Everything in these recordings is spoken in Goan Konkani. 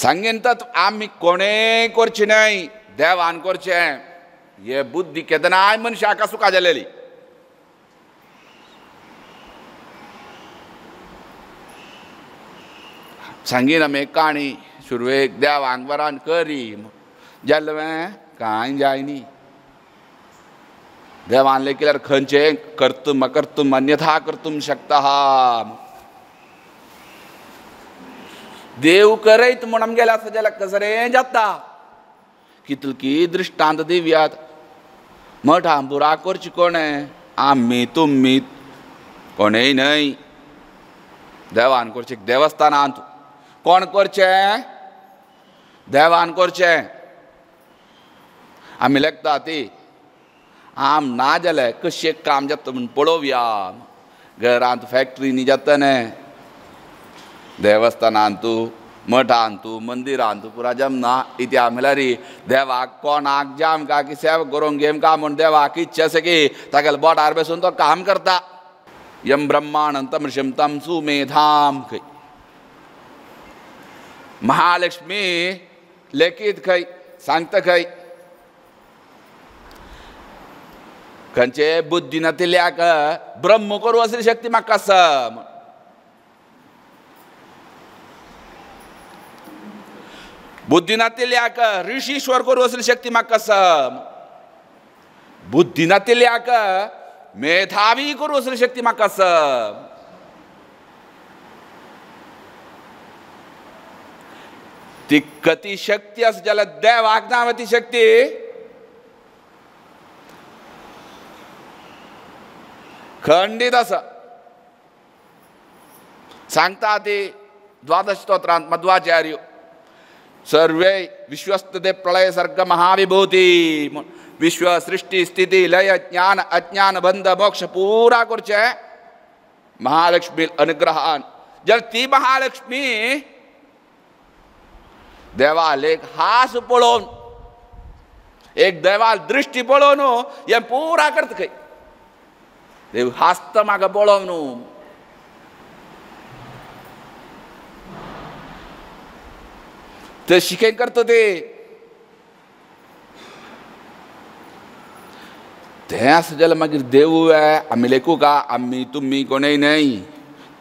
सांगीन तत्व आमी कोणें करचें न्हय, देवान करचें. हे बुद्धी केदनाय मनशाक सुखा जालेली. सांगीन आमी काणी सुरवेक देवांक वरान करी जालें कांय जायनी. देवान लेखल्यार खंयचें कर्तुम अकर्तुम अन्यथा कर्तुम शकता. देव करयत म्हूण आमगेलें आसा जाल्यार कसरें जाता. कितली दृश्टांत दिव्यात. मठां बुरा करची कोणें? आमी तुमी कोणेय न्हय. देवान करचें देवस्थानांत. कोण करचें? देवान करचें. आमी लेखता ती आम ना जाल्यार कशें काम जाता म्हूण पळोवया. घरांत फॅक्टरींनी जाता न्हय, देवस्थानांतू मठांतू मंदिरांतू पुरा जमना. इत्या म्हणल्यार देवाक कोणाक जाम का की सेवा करूंक घेम का म्हूण देवाक इच्छा आसा की तागेल्या बोटार बसून तो काम करता. यम ब्रह्मानंतम ऋषिम तम सुमेधाम खंय महालक्ष्मी लेखीत खंय सांगता खंय खंयचे बुद्धी नातिल्ल्याक ब्रह्म करूं असली शक्ती म्हाका आसा. बुद्धी नातिल्ल्याक ऋषीश्वर करूं असली शक्ती म्हाका आसा. बुद्धी नातिल्ल्याक मेधावी करूं असली शक्ती म्हाका आसा. ती कती शक्ती आसा जाल्यार देवाक ना ती शक्ती. खंडीत आसा. सांगता ती द्वादश स्तोत्रांत मध्वाचार्य सर्वे विश्वस्तते प्रलय सर्ग महाविभूती. विश्व सृष्टी स्थिती लय ज्ञान अज्ञान बंध मोक्ष पुरा करचें महालक्ष्मी अनुग्रहान. जर ती महालक्ष्मी देवाल एक हास पळोवन एक देवाल दृष्टी पळोवन हें पुरा करता खंय. देव हासता म्हाका पळोवन न्हू. ते शिकें करता ते तें आसा जाल्यार मागीर देवू आमी लेखू का? आमी तुमी कोणय न्हय.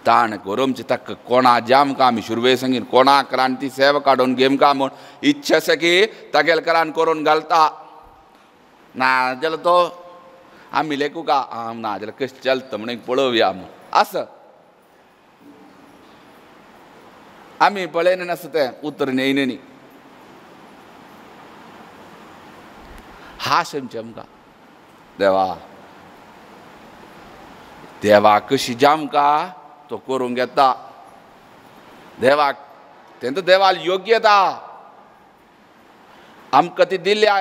ताण गरोमचे ताका कोणा जाम का आमी सुरवे सांगीन कोणा करान ती सेवा काडून घेम का म्हूण इच्छा आसा की तागेले करान करून घालता. ना जाल्यार तो आमी लेखू का? आम ना जाल्यार कशें चलता म्हूण एक पळोवया म्हूण आसा. आमी पळयना नासता तें उतर न्हय न्ही. हास आमचें आमकां देवा देवा कशी जामका तो करूंक घेता. देवाक तें देवाल योग्यता आमकां ती दिल्या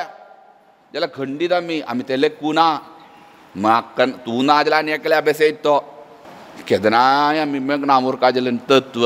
जाल्यार खंडीत आमी आमी ते लेखूना. म्हाका तूं ना जाल्यार आनी एकल्या बेसयत तो केदनाय आमी मेगना उरका जालें तत्व.